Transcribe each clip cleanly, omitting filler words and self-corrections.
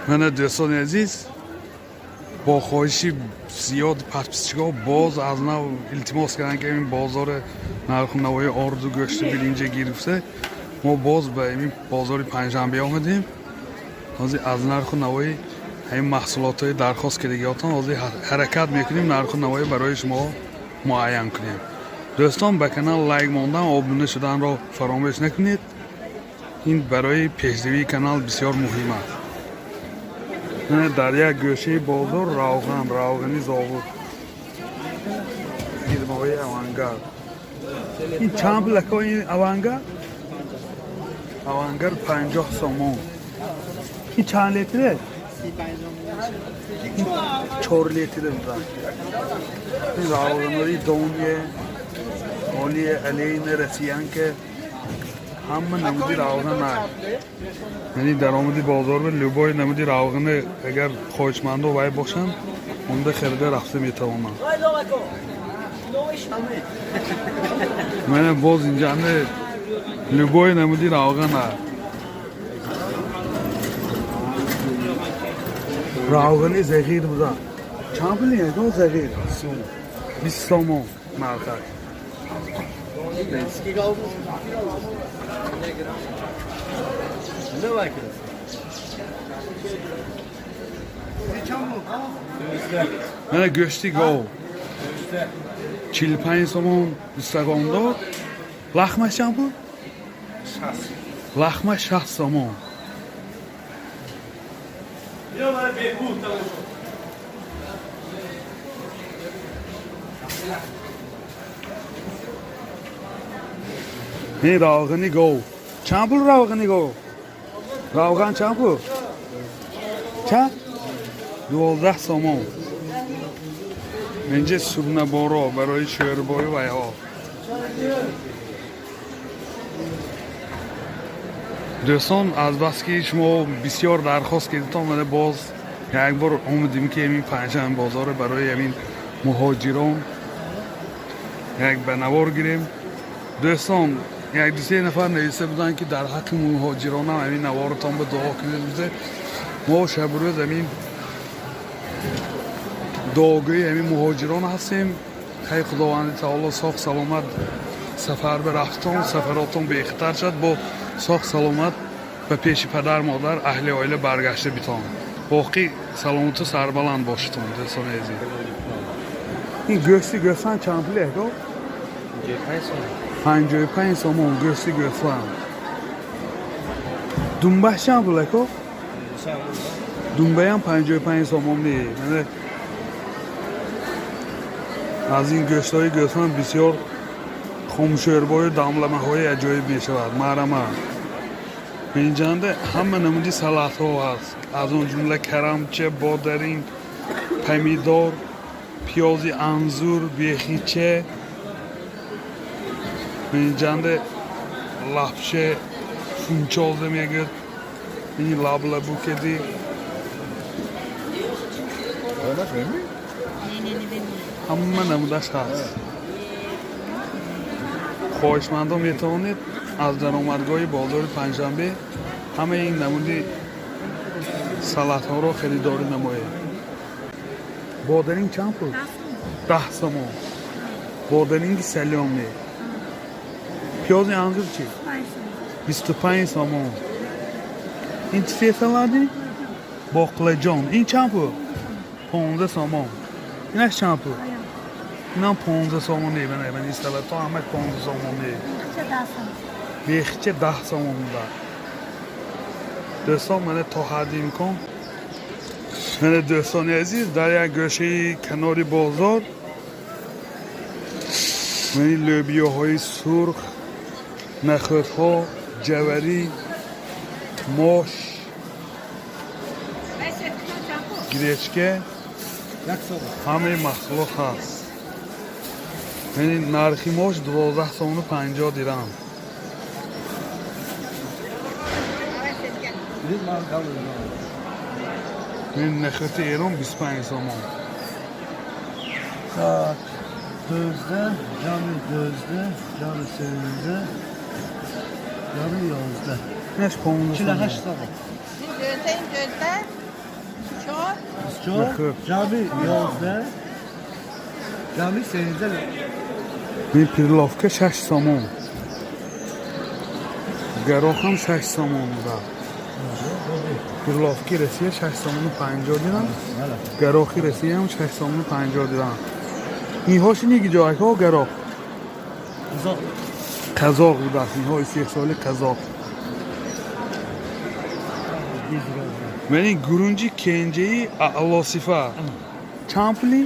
Мана, дӯстони азиз, бо хоҳиши зиёд подписчикҳо боз аз нав илтимос карданд, ки ин бозори нарху навои орду, гӯшту биринҷа гирифта. Мо боз ба ин бозори Панҷшанбе омадем. Ҳозир аз нарху навои ҳамин маҳсулотҳои дархост кардагиётон ҳозир ҳаракат мекунем, нарху навои барои шумо муайян кунем. Дӯстон, ба канал лайк мондан, обуна шуданро фаромӯш накунед. Ин барои пешравии канал бисёр муҳим аст. Дар як гӯшаи бозор равған, равғани зовуд, фирмаҳои Авангард. Ин чанд пул, ака, ин Авангард? Авангард 50 сомон. Ин чанд литре? 4 литре буда. Ин равғанои Донья, Олия, Олейна, Россиянка, ҳама намуди равған. Яъне даромади бозор ба любой намуди равғани, агар хоҳишмандо вай бошанд, онда харида рафта метавонанд. Мана, боз инҷанда любой намуди равған. Равғани зағир буда. Чанд пул ягон зағир? 20 сомон нархаш. Ne var ki? Mana, гӯшти гов 45 сомон истакондор. Лахмаш чанд пул? Лахма 60 сомон. Ё мана, бепул тамошо. Ин равғани гов чанд пул? Равғани гов, равған чанд пул? Чанд? 12 сомон. Инҷа субнаборо барои шӯрбои вайҳо. Дӯстон, азбаски шумо бисёр дархост кардитон, мана, боз як бор омадем, ки ҳамин Панҷшанбе бозоро барои ҳамин муҳоҷирон як ба навор гирем. Дӯстон, як дусе нафар нависта буданд, ки дар ҳаққи муҳоҷиронам ҳамин наворотон ба дуо кунед. Буда, мо шабу рӯз ҳамин дуогӯи ҳамин муҳоҷирон ҳастем. Хай, Худованди таоло соғ саломат сафар ба рафтон, сафаротон бехатар шад, бо соғ саломат ба пеши падар, модар, аҳли оила баргашта битон. Боқӣ саломату сарбаланд бошитон, дӯстони азиз. Ин гӯшти гӯсфанд чанд пул, яко? 55 сомон гӯшти гӯсфанд. Думбаш чанд пул, яко? Думбаям 55 сомон. Не, аз ин гӯштҳои гӯсфанд бисёр хомшӯрбою дамламаҳои аҷоиб мешавад. Марама, инҷанда ҳама намуди салатҳо ҳаст, аз он ҷумла карамча, бодаринг, помидор, пиёзи анзур, бехича. Инҷанда лапше фунчоза мегӯяд, ин лаблабу кеди. Ҳама намудаш ҳаст. Хоҳишмандон метавонед аз даромадгоҳи бозори Панҷшанбе ҳамаи ин намуди салатҳоро харидорӣ намоед. Бодаринг чанд пул? 10 сомон бодаринги салёме. Пиёзи анзур чӣ? 25 сомон. Ин чӣ салати? Боқлаҷон. Ин чанд пул? 15 сомон. Инаш чанд пул? Инам 15 сомон. Мана, ин салатҳо ҳамаш 15 сомон. Бехча 10 сомон буда. Дӯстон, мана, то ҳадди имкон. Мана, дӯстони азиз, дар як гӯшаи канори бозор мани лӯбиёҳои сурх, нахӯдҳо, ҷаварӣ, мош, гречка, ҳамаи маҳсулот ҳаст. Яъне нархи мош 12 сомону 50 дирам. Ин нахӯти Эрон 25 сомон. Saat 4-də, cami 4-də, cami 8-də, cami 11-də. Инаш 15 сомон. 48 сомон. Gözde, gözde. 24 ҷамъи 11 ҷамъи 13. Ин перловка 6 сомон. Горох ҳам 6 сомон буда. Перловки Россия 6 сомону 50 дирам. Горохи Россия ҳам 6 сомону 50 дирам. Инҳоши ниги ҷойҳо горох. Қазоқ будааст, инҳо истеҳсоли қазоқ. Мани гурунҷи кенҷаи аълосифа. Чанд пули?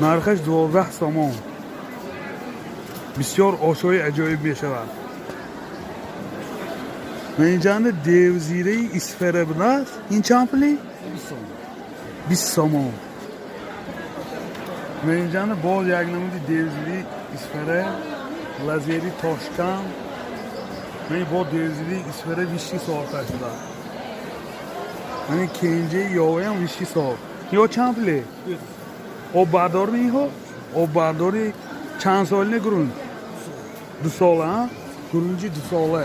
Нархаш 12 сомон. Бисёр ошои аҷоиб мешавад. Инҷанда девзираи исфара будааст. Ин чанд пули? 20 сомон. Инҷанда боз як намуди девзираи исфара, лазери Тошканд. Ман бо девзираи исфара вишки сорташ будааст. Ман кенҷаи ёваям вишки сорт. Ё чанд пули? Оббардор инҳо? Оббардори чанд солина гурунҷ? 2 сола, а? Гурунҷи 2 сола.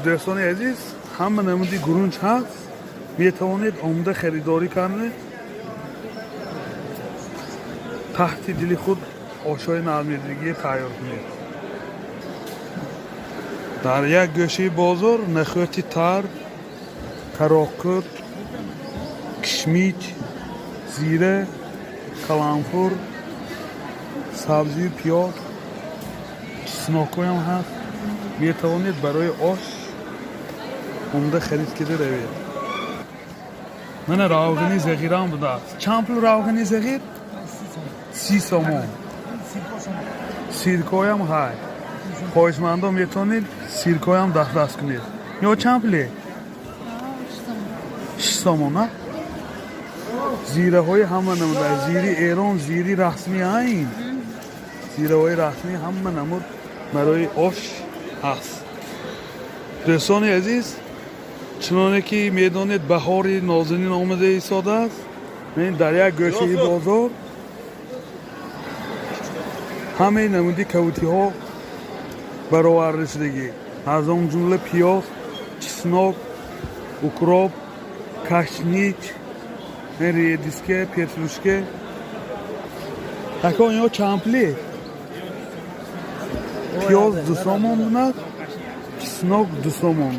Дӯстони азиз, ҳама намуди гурунҷ ҳаст. Метавонед омода харидорӣ карда таҳти дили худ ошои нармедигӣ тайёр кунед. Дар як гӯшаи бозор нахӯти тар, карокут, кишмич, зира, каламфур, сабзию пиёз, чеснокҳоям ҳаст. Метавонед барои ош омода харид карда равед. Мана равғани зағирам будааст. Чанд пул равғани зағир? 30 сомон. Сиркоям ҳай. Хоҳишмандо метавонед сиркоям дастрас кунед. Ё чанд пуле? 6 сомон, а? Зираҳои ҳама намуда. Зири Эрон, зири расмӣ айн. Зираҳои расмӣ ҳама намуд барои ош ҳаст. Дӯстони азиз, чуноне ки медонед, баҳори нозанин омада истодааст. Мен дар як гӯшаи бозор ҳамаи намуди кавутиҳо бароварда шудагӣ, аз он ҷумла пиёз, чеснок, укроп, кашнич, редиска, петрушка. Ако, инҳо чанд пуле? Пиёз 2 сомон бунад, чеснок 2 сомон,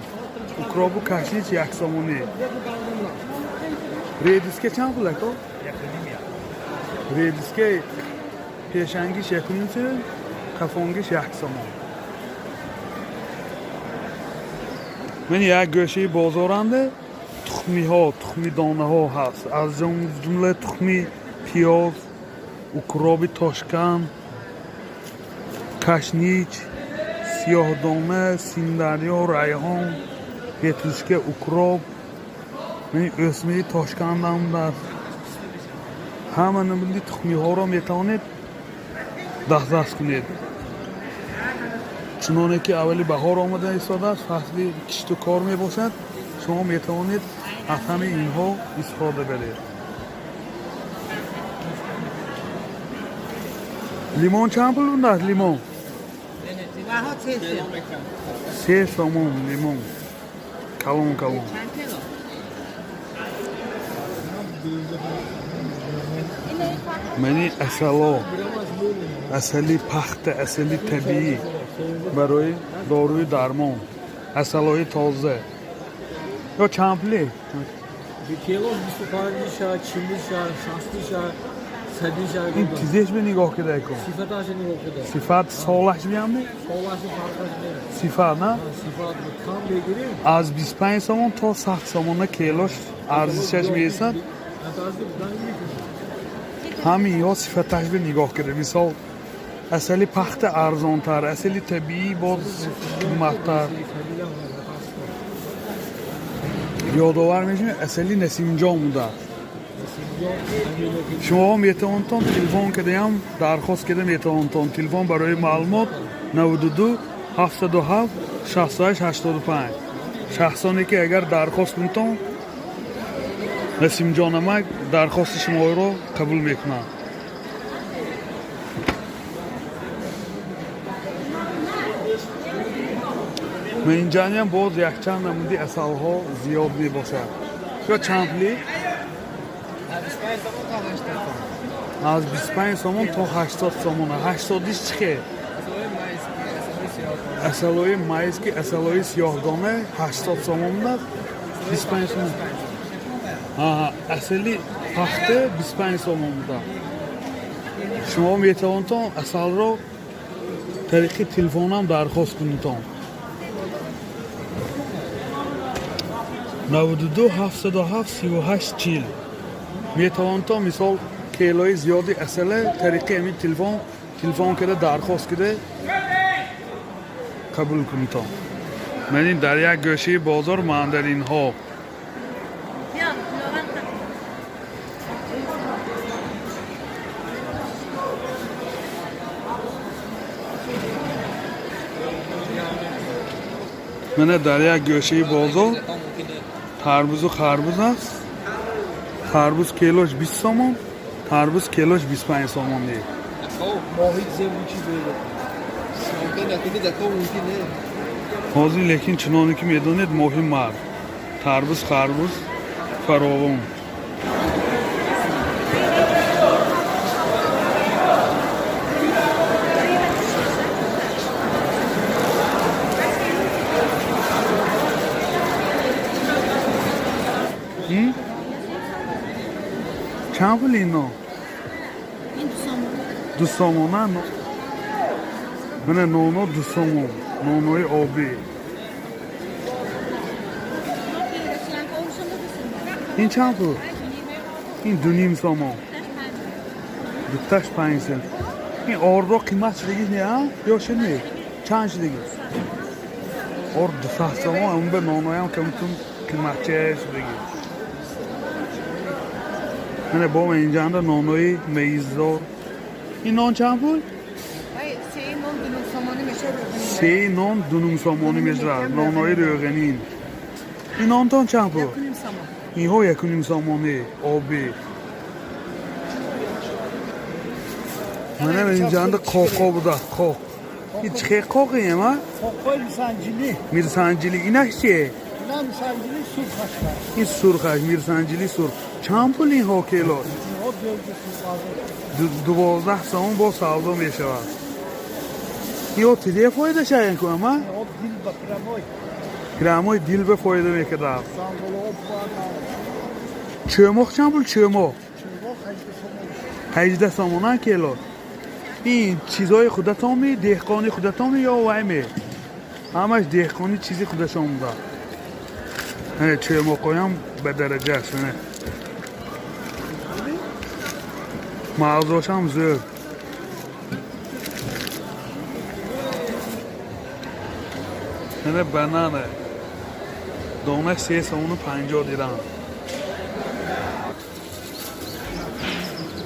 укропу кашнич 1 сомонӣ. Редиска чанд пул, ако? Редиска пешангиш 1.5 сом, қафонгиш 1 сомон. Ман як гӯшаи бозоранда тухмиҳо, тухми донаҳо ҳаст, аз ҷумла тухми пиёз, укроби Тошканд, кашнич, сиёҳдона, синдарё, райҳон, петрушка, укроп, ӯсмаи Тошкандам будааст. Ҳама намуди тухмиҳоро метавонед дастрас кунед. Чуноне ки аввали баҳор омада истодааст, фасли кишту кор мебошад, шумо метавонед аз ҳамаи инҳо истифода баред. Лимон чанд пул будааст лимон? 3 сомон лимон. Калон калон. Мани асало, асали пахта, асали табиӣ барои доруи дармон, асалои тоза. Ё чанд пуле? Кило 25 ша, 40 ша, 60 ша, 100 ша. Ин тизеш бе нигоҳ кида кун. Сифаташа нигоҳ кида. Сифат солаш биямми? Солаши фарқаш не. Сифат, на? Сифат кам бегирем. Аз 25 сомон то 100 сомона келош арзишаш мерасад. Ҳамин ё сифаташ бе нигоҳ кида. Мисол, асали пахта арзонтар, асали табиӣ боз қимматтар. Ёдовар мешавем, асали Насимҷон будааст. Шумо метавонтон телефон кардаям дархост карда метавонтон. Телефон барои маълумот 92 707 68 85. Шахсоне ки агар дархост кунтон, Насимҷонамак дархости шуморо қабул мекунад. Инҷаниам боз якчанд намуди асалҳо зиёд мебошад. Ё чанд пули? Аз 25 сомон то 80 сомон. 80иш чӣ хел? Асалои майский, асалои сиёҳдона 80 сомон буда, 25 сомон. Асали пахта 25 сомон буда. Шумо метавонтон асалро тариқи телефонам дархост кунедтон. 92 707 38 40 метавонтон, мисол, келои зиёди асала тариқи ҳамин телефон карда, дархост карда қабул кунедтон. Ман ин дар як гӯшаи бозор мандаринҳо. Мана дар як гӯшаи бозор тарбузу харбуз аст. Харбуз килош 20 сомон, тарбуз килош 25 сомон. Ҳозир лекин, чуноне ки медонед, моҳи март, тарбуз, харбуз фаровон. Чанд пул ино? 2 сомона. Мана ноно 2 сомон, нонои обӣ. Ин чанд пул? Ин 2,5 сомон, дуташ 5 сент. Ин ордо қимат шудагӣ не, ё шуд не, чанд шудагӣ орд? 200 сомон. Ун ба ноноям камтун қиматча шудагӣ. Мана бо инҷанда нонои меиздор. Ин нон чанд пул? Се нон 2,5 сомонӣ мешавад, нонои рӯғанин. Ин нонтон чанд пул? Инҳо 1,5 сомонӣ, обӣ. Мана инҷанда қоқо буда, қоқ. Ин чӣ хел қоқи ема? Мирсанҷилӣ. Инаш чие? Ин сурхаш мирсанҷили сурх. Чанд пул инҳо кило? 12 сомон бо савдо мешавад. Ё тиде фоида шаян кунама? Прямой дил ба фоида мекардам. Чӯмоқ чанд пул чӯмоқ? 18 сомонан кило. Ин чизои худатон ми, деҳқони худатон ми ё вай ме? Ҳамаш деҳқони, чизи худашон буда. Чӯмоқоям ба дараҷа аст. Мағзошам зӯр. Мана банана. Донаш 3 сомону 50 дирам.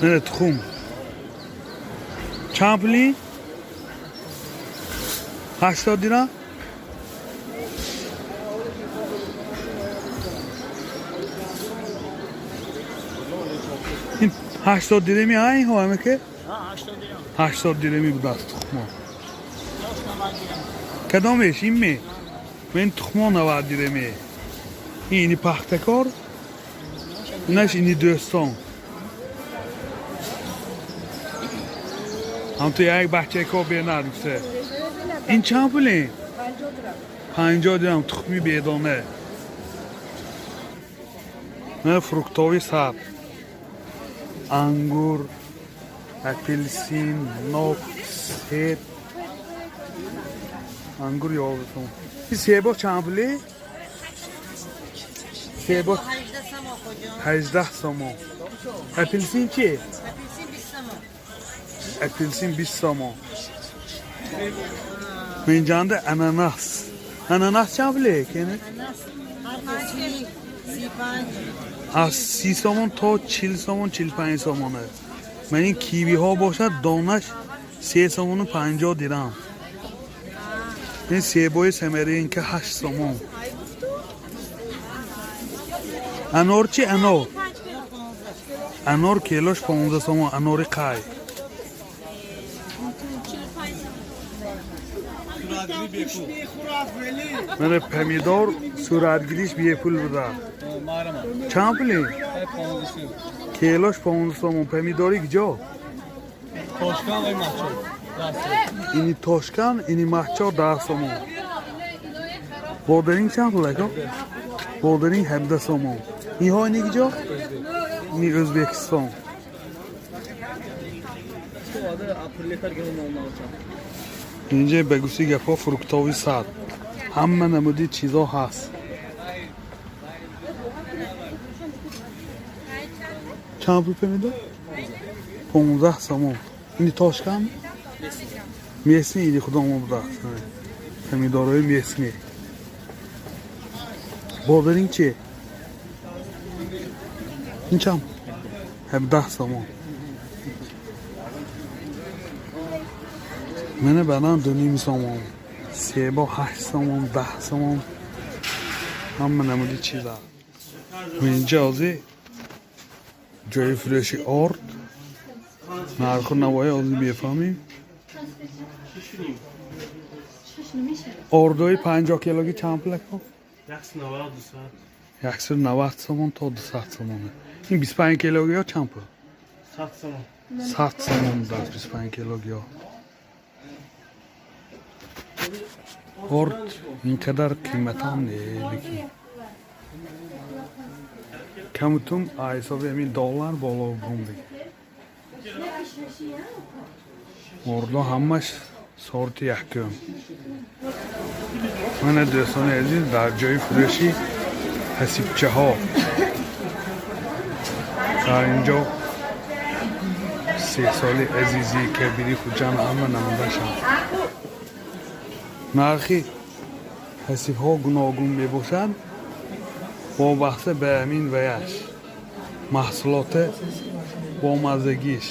Мана тухм. Чанд пули? 80 дирам? Ин 80 дирами ҳа, инҳо ҳама ки? 80 дирами будааст тухмо. Кадомеш ин ме? Мен тухмо 90 дираме. Ин ини пахтакор, инаш ини дӯстон. Ҳамту як бачако бенад гуфте. Ин чанд пуле? 50 дирам тухми бедона. На фруктови сабз. Ангур, апелсин, нок, себ. Ангур 11 сом. Ин себо чанд пуле? Себо 18 сомон. Апелсин чи? Апелсин 20 сомон. Инҷанда ананас. Ананас чанд пуле? Кени? Аз 30 сомон то 40 сомон, 45 сомоне. Ман ин кивиҳо бошад, донаш 3 сомону 50 дирам. Ин себои семеринка 8 сомон. Анор чи, анор? Анор килош 15 сомон, анори қай. Мана, помидор суратгириш бепул буда. Чанд пули? Килош 15 сомон. Помидори куҷо? Тошкан ва Маҳчор. Ини Тошкан, ини Маҳчор 10 сомон. Бодиринг чанд пул, ака? Бодиринг 17 сомон. Инҳо ини куҷо? Ини Ӯзбекистон. Ада пролетар гелон. Инҷа ба гуфти гапҳо фруктовый сад, ҳама намуди чизо ҳаст. Чанд пул помидор? 15 сомон. Ини Тошкан, местный, ини худомо будааст, помидорҳои местный. Бодиринг чи? Ин чанд? 17 сомон. Мана, баъдан 2,5 сомон, себо 8 сомон, 10 сомон, ҳама намуди чиз аст инҷа. Ҳозир ҷои фурӯши орд, нарху навои ҳозир бефаҳмем. Ордои 50 килоги чанд пул, ака? 190, 200. 190 сомон то 200 сомон. Ин 25 килогиҳо чанд пул? 100 сомон. 100 сомон будааст 25 килогиҳо. Орд ин қадар қиматам не, лекин камутум ҳисоби ҳамин доллар боло бумдиг. Ордо ҳамаш сорти якум. Мана, дӯстони азиз, дар ҷои фурӯши ҳасибчаҳо. Дар инҷо сесоли Азизӣ, Кабири, Хуҷанд, ҳама намудашанд. Нархи ҳасибҳо гуногун мебошад, вобаста ба ҳамин ваяш, маҳсулоти бомаззагиш.